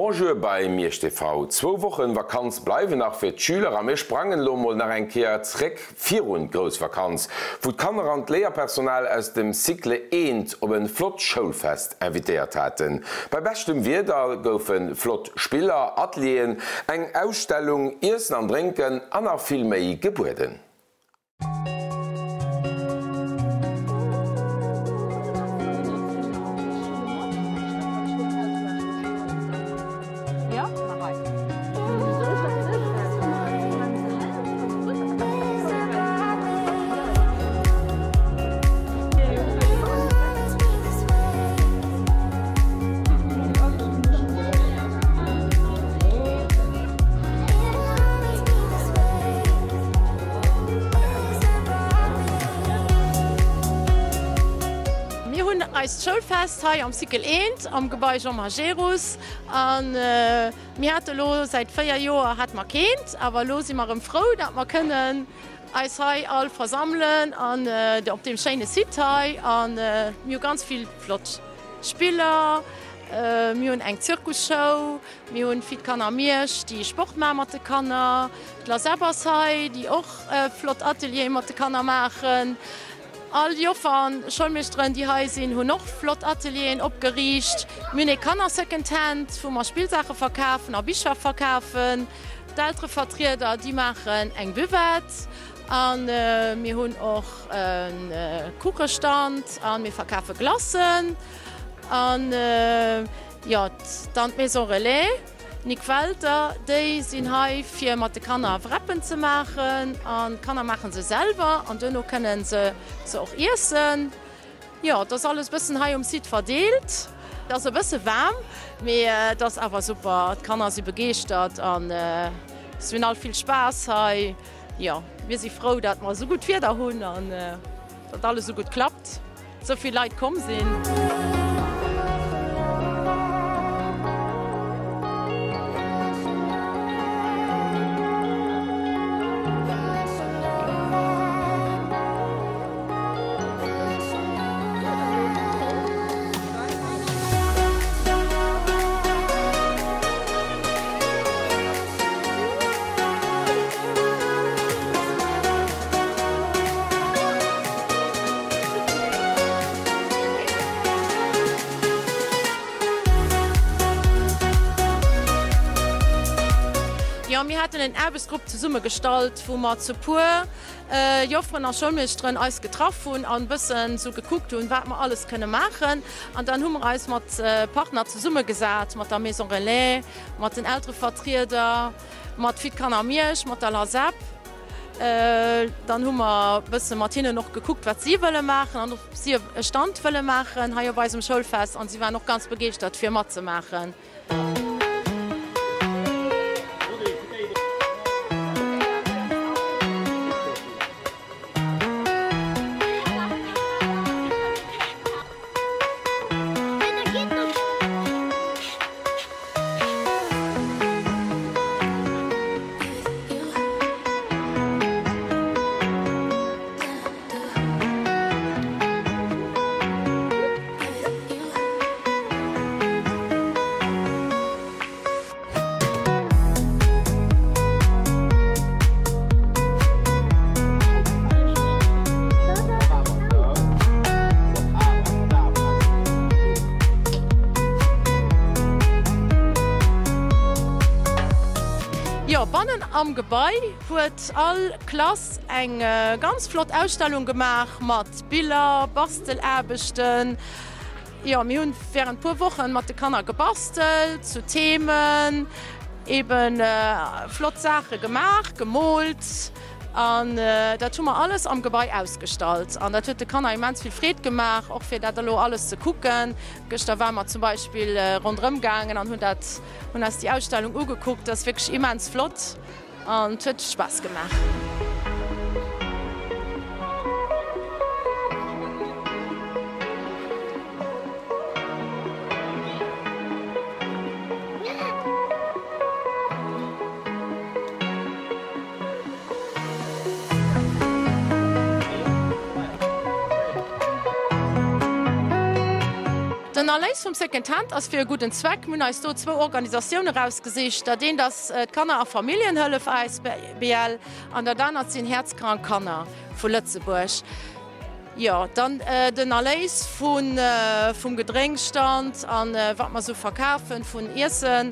Bonjour bei Miersch TV. Zwou Wochen Vakanz bleiwen nach fir d'Schüler a mir sprangen elo mol nach eng Kéier zréck virun d'grouss Vakanz, wou d'Kanner an d'Léierpersonal aus dem Cycle eent op en flott Schoulfest invitéiert haten. Bei beschtem Wieder goufen flott Spiller, Atelieren, eng Ausstellung, Iessen an Drénken an nach vill méi gebueden. Mir hunn eist Schoulfest hei am Cycle eent am Gebai Jean Majerus an mir hate lo säit 4 Joer hate mer keent, awer elo si mer erëm frou, dat mer kënnen eis hei all versammelen an op deem schéine Site hei an mir hu ganz vill flott Spiller, mir hunn eng Zirkusshow, mir hunn Fit Kanner Miersch, déi Sport maache mat de Kanner, d'Lasep ass hei, déi och flott Ateliere mat de Kanner maachen. All Joffer, Schoulmeeschteren, déi hei sinn, hunn och flott Atelieren opgeriicht. Mir hunn ee Kanner-Secondhand, wou mer Spillsaache verkafen a Bicher verkafen. D'Elterevertrieder, déi maachen eng Buvette a mir hunn och e Kuchestand a mir verkafe Glacen. An jo, dann d'Maison Relais Nic Welter, déi sinn hei fir mat de Kanner Wrappen ze maachen an d'Kanner maache se selwer an duerno kënne se se och iessen. Jo, et ass alles bëssen hei um Site verdeelt. Et ass e bësse waarm, mee et ass awer super. D'Kanner si begeeschtert an se hunn all vill Spaass hei. Jo, mir si frou, dat mer esou gutt Wieder hunn an datt alles esou gutt klappt. Sou vill Leit komm sinn. Jo, mir haten en Aarbechtsgrupp zesummegestallt, wou mer zu puer Jofferen a Schoulmeeschteren eis getraff hunn an e bëssen esou gekuckt hunn, wat mer alles kënne maachen. An dann hu mer eis mat Partner zesummegesat, mat der Maison Relais, mat den Elterevertrieder, mat Fit Kanner Miersch, mat der LASEP. Dann hu mer e bësse mat hinnen och gekuckt, wat si wëlle maachen an ob si e Stand wëlle maachen hei op eisem Schoulfest. An si waren och ganz begeeschtert, fir matzemaachen. Jo, bannen am Gebai huet all Klass eng ganz flott Ausstellung gemaach mat Biller, Bastelaarbechten. Jo, mir hunn während puer Wochen mat de Kanner gebastelt zu Themen, eben flott Saache gemaach, gemoolt an dat hu mer alles am Gebai ausgestallt an dat huet de Kanner immens vill Freed gemaach, och fir dat elo alles ze kucken. Gëschter ware mer zum Beispill ronderëm gaangen an hunn dat, hunn eis déi Ausstellung ugekuckt. Dat ass wierklech immens flott. An et huet Spaass gemaach. Den Erléis vum Second Hand ass fir e gudden Zweck. Mir hunn eis do zwou Organisatioune rausgesicht. Dat eent ass d'Kanner a Familljenhëllef asbl an dat anert sinn häerzkrank Kanner vu Lëtzebuerg. Jo, dann den Erléis vum Gedrénksstand an wat mer sou verkafen vun Iessen,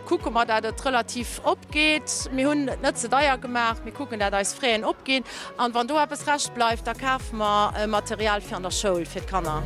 kucke mer dat et relativ opgeet. Mir hunn et net ze deier gemaach, mir kucken dat eis Fräen opginn an wann do eppes Rescht bleift, da kafe mer Material fir an der Schoul fir d'Kanner.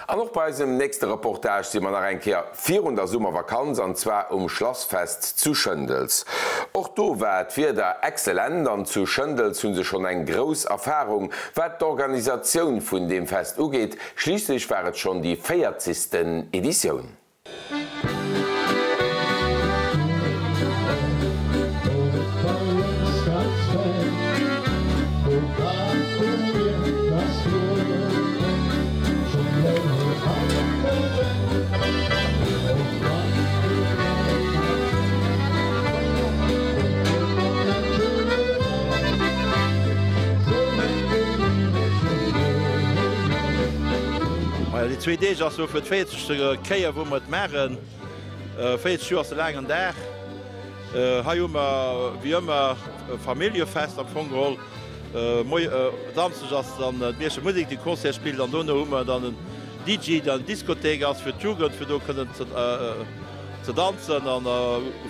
An och bei eisem nächste Reportage si mer nach eng Kéier virun der Summervakanz, an zwar um Schlassfest zu Schëndels. Och do war d'Wieder excellent an zu Schëndels hu se schonn eng grouss Erfarung wat d'Organisatioun vun deem Fest ugeet, schliisslech war et schonn déi véierzegsten Editioun. Majo, déi zwee Deeg ass lo fir d'véierzegste Kéier wou mer et maachen. 40 Joer ass e laangen Dag. Hei hu mer wéi ëmmer e Familljefest am Fong geholl. Samschdeg ass dann d'Mierscher Musek déi Concert spillt an dono hu mer dann en DJ deen an der Diskothéik ass fir d'Jugend fir do kënnen ze danzen an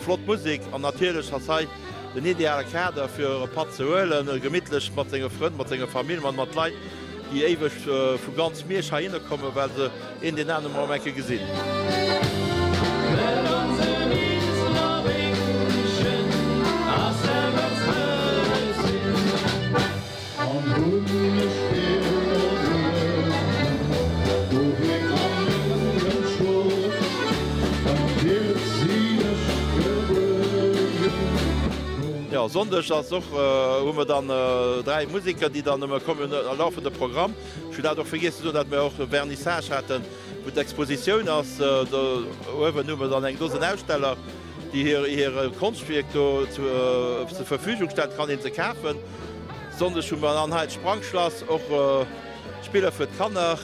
flott Musek. An natierlech ass hei den ideale Kader fir e Patt ze huelen, gemittlech mat senge Frënn, mat senger Famill, mat Leit déi éiweg vu ganz Miersch heihinner kommen, well se een deen aneren emol eng Kéier gesinn. Jo, Sonndeg ass och, hu mer dann 3 Museker, déi dann ëmmer kommen, e lafende Programm. Ech hunn dat och vergiess ze soen, datt mir och e Vernissage haten, wou d'Expositioun ass. Do uewen hu mer dann eng Dosen Aussteller, déi hir hir Konschtwierk do zur Verfügung stellen. Et kann ee se kafen. Sonndeg hu mer dann hei d'Sprangschlass, och Spiller fir d'Kanner.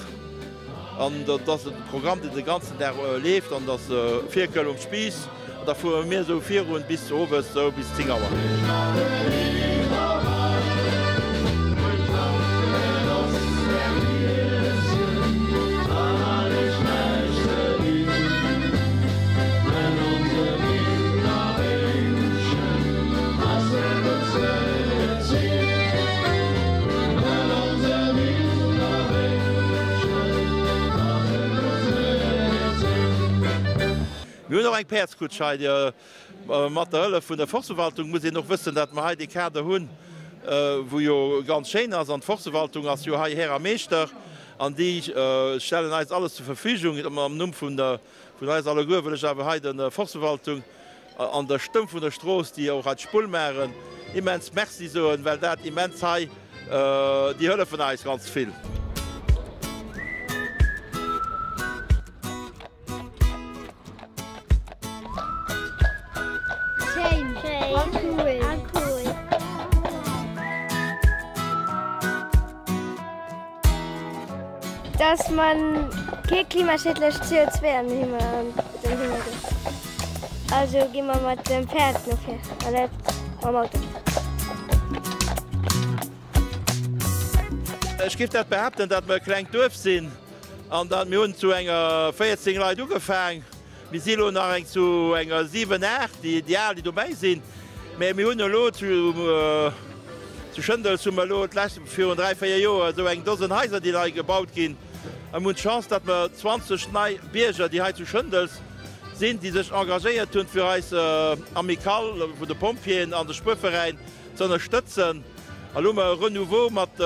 An dat ass e Programm, deen de ganzen Dag leeft an dat ass Fierkel um Spiiss. An da fuere mir esou virun bis owes esou bis 10 Auer. Mir hunn och eng Päerdskutsch hei. Mat der Hëllef vun der Forstverwaltung muss een och wëssen, datt mer hei dee Kader hunn, wou jo ganz schéin ass. An d'Forstverwaltung ass jo hei Här a Meeschter an déi stellen eis alles zur Verfügung. Am Numm vun eis alleguer wëll ech awer hei der Forstverwaltung an der Stëmm vun der Strooss, déi och hei d'Spull maachen, immens Merci soen, well dat immens hei, déi hëllefen eis ganz vill. Schéin a cool. Dass man kee klimaschädlech CO2 an den Himmel gëtt. Also gi mer mat dem Päerd no vir an net mam Auto. Ech géif dat behaapten, datt mer e klengt Duerf sinn an datt mir hunn zu enger 14 Leit ugefaang. Mir si elo nach eng zu enger 7, 8, déi déi al, déi dobäi sinn. Mä mir hunn elo zu zu Schëndels hu mer elo d'lescht virun 3, 4 Joer esou eng Dosen Haiser, déi nei gebaut ginn. A mir hunn d'Chance, datt mer 20 nei Bierger, déi hei zu Schëndels sinn, déi sech engagéiert hunn, fir eis Amicale vun de Pompjeeën an de Spuerveräin ze ënnerstëtzen. A lo hu mer e Renouveau mat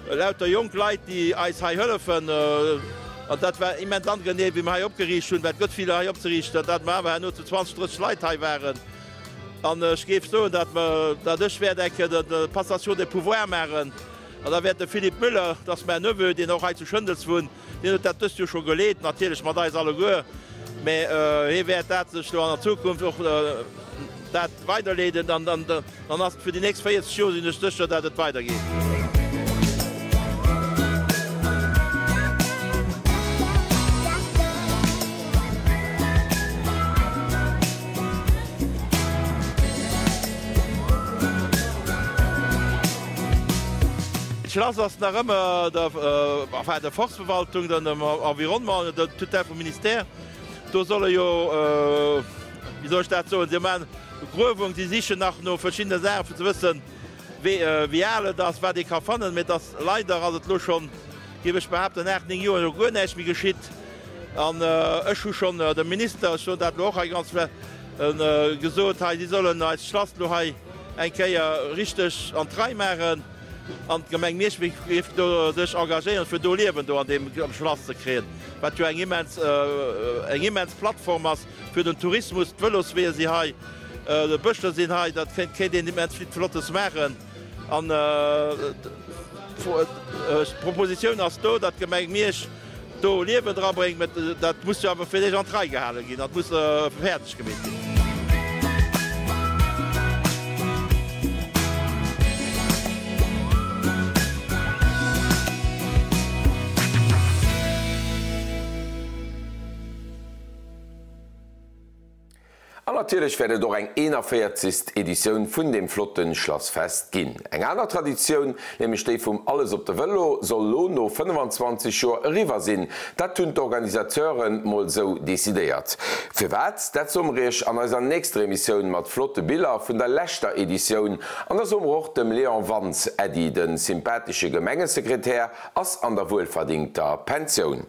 lauter jonk Leit, déi eis hei hëllefen. An dat war immens angenehm, wéi mer hei opgeriicht hunn, well et gëtt vill hei opzeriichten, dat mer awer herno zu 20, 30 Leit hei waren. An ech géif soen, dat mer, dat ech wäert eng Kéier de Passation des pouvoirs maachen. An da wäert de Philippe Müller, dat ass mäin Neveu, deen och hei zu Schëndels wunnt, deen huet dat dëst Joer scho geleet, natierlech mat eis alleguer, mä hie wäert dat sech lo an der Zukunft och dat weiderleeden an dann ass et fir déi nächst 40 Joer, sinn ech sécher, dat et weidergeet. D'Schlass ass nach ëmmer der, enfin der Forstverwaltung, dann dem Environnement, der Tutelle vum Ministère. Do solle jo, wéi soll ech dat soen, si maachen Gruewung, si sichen nach no verschiddene Saachen, fir ze wëssen, wéi al et ass, wat ee ka fannen. Mee et ass leider ass et elo schonn, géif ech behaapten, 8, 9 Joer elo guer näischt méi geschitt. An ech hu schonn dem Minister, ech soen dat elo och hei ganz gesot, hei si sollen eist Schlass elo hei eng Kéier richteg an d'Rei maachen an d'Gemeng Miersch géif do sech engagéieren, fir do Liewen do an deem Schlass ze kréien, wat jo eng immens, eng immens Plattform ass fir den Tourismus. D'Vëlosweeër si hei, d'Bëscher sinn hei, dat kéint een immens vill Flottes maachen. An d'Propositioun ass do, datt d'Gemeng Miersch do Liewen dra bréngt, mä dat muss jo awer fir d'éischt an d'Rei gehale ginn, dat muss fäerdeg gemeet ginn. An natierlech wäert et och eng 41. Editioun vun deem flotten Schlassfest ginn. Eng aner Traditioun, nämlech déi vum Alles op de Vëlo, soll lo no 25 Joer eriwwer sinn. Dat hunn d'Organisateuren mol sou decidéiert. Firwat? Dat soe mer iech an eiser nächster Emissioun mat flotte Biller vun der leschter Editioun. An da soe mer och dem Léon Wantz Äddi, de sympathesche Gemengesekretär ass an der wuelverdingter Pensioun.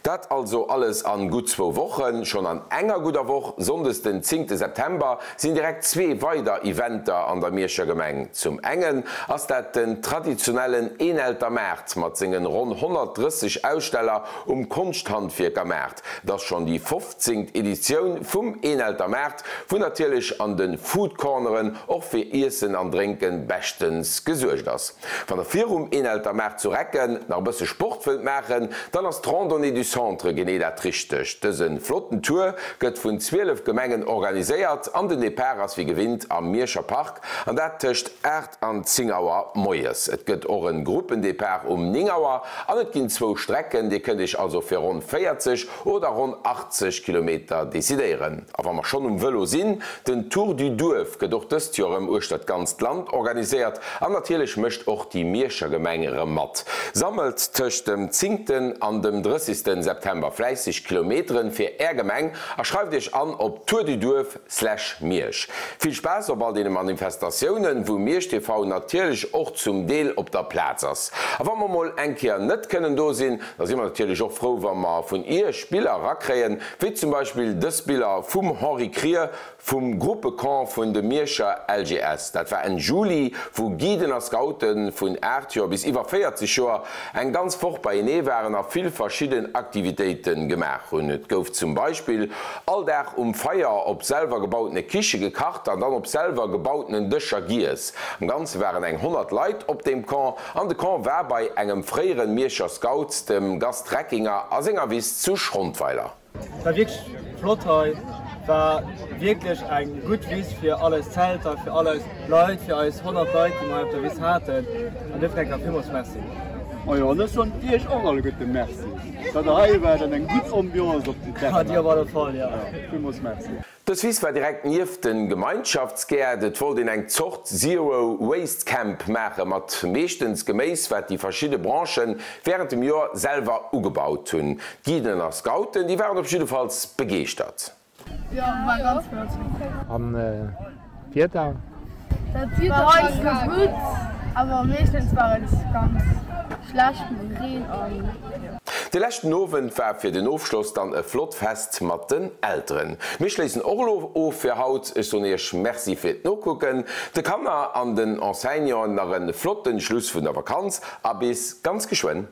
Dat also alles an gutt zwou Wochen. Schonn an enger gudder Woch, Sonndes den zéngte September, sinn direkt zwee weider Eventer an der Mierscher Gemeng. Zum engen ass dat den traditionellen Eenelter Maart mat sengen ronn 130 Aussteller um Konschthandwierkermaart. Et ass schonn déi fofzéngt Editioun vum Eenelter Maart, wou natierlech an de Foodcorneren och fir Iessen an Drénken beschtens gesuergt ass. Wann der virum Eenelter Maart zu Recken nach e bësse Sport wëllt maachen, dann ass d'Randonnée du Centre genee dat Richtegt. Dëse flotten Tour gëtt vun 12 Gemengen organiséiert an den Depart ass wéi gewinnt am Mierscher Park an dat tëscht 8 an 10 Auer moies. Et gëtt och en Gruppendepart um 9 Auer an et ginn zwou Strecken. Dir kënnt iech also fir ronn 40 oder ronn 80 Kilometer decidéieren. A wa mer schonn um Vëlo sinn, den Tour du Duerf gëtt och dëst Joer erëm uechter d'ganzt Land organiséiert an natierlech mécht och déi Mierscher Gemeng erëm mat. Sammelt tëscht dem zéngten an dem drëssigsten September fläisseg Kilometeren fir Är Gemeng a schreift Iech an op tourduduerf Slash Miersch. Vill Spaass op all deene Manifestatiounen, wou Miersch TV natierlech och zum Deel op der Plaz ass. A wa mer mol eng Kéier net kënnen do sinn, da si mer natierlech och frou, wa mer vun Iech Biller erakréien, wéi zum Beispill dës Biller vum Henri Krier vum Gruppecamp vun de Mierscher LGS. Dat war Enn Juli, wou Guiden a Scoute vun 8 Joer bis iwwer 40 Joer eng ganz Woch beienee waren a vill verschidden Aktivitéite gemaach hunn. Et gouf zum Beispill all Dag um Feier op selwer gebautene Kiche gekacht an dann op selwer gebautenen Dëscher giess. Am Ganze waren eng 100 Leit op deem Camp an de Camp war bei engem fréieren Mierscher Scout, dem Gast Reckinger a senger Wiss zu Schrondweiler. Et war wierklech flott hei, war wierklech eng gutt Wiss fir all eis Zelter, fir all eis Leit, fir eis 100 Leit, déi mer hei op der Wiss haten. An duerfir eng Kéier villmools Merci. Majo, an ech soen Iech och alleguerte Merci, datt Der hei waart an eng gutt Ambiance op den Terrain Dir op alle Fall, jo. Villmools Merci. Dës Wiss war direkt nieft de Gemeinschaftsgäert. Et wollt een eng Zort Zero Waste Camp maache mat meeschtens Geméis, wat déi verschidde Branchen wärend dem Joer selwer ugebaut hunn. D'Guiden a Scouten, déi waren op jiddefalls begeeschtert. Jo, war ganz flott. An d'Wieder? Dat war heiansdo gutt, awer meeschtens war et ganz schlecht mam Reen an jo. De leschten Owend war fir den Ofschloss dann e flott Fest mat den Elteren. Mir schléissen och elo of fir haut. Ech soen iech Merci fir d'Nokucken, de Kanner an den Enseignanten nach en flotten Schluss vun der Vakanz a bis ganz geschwënn.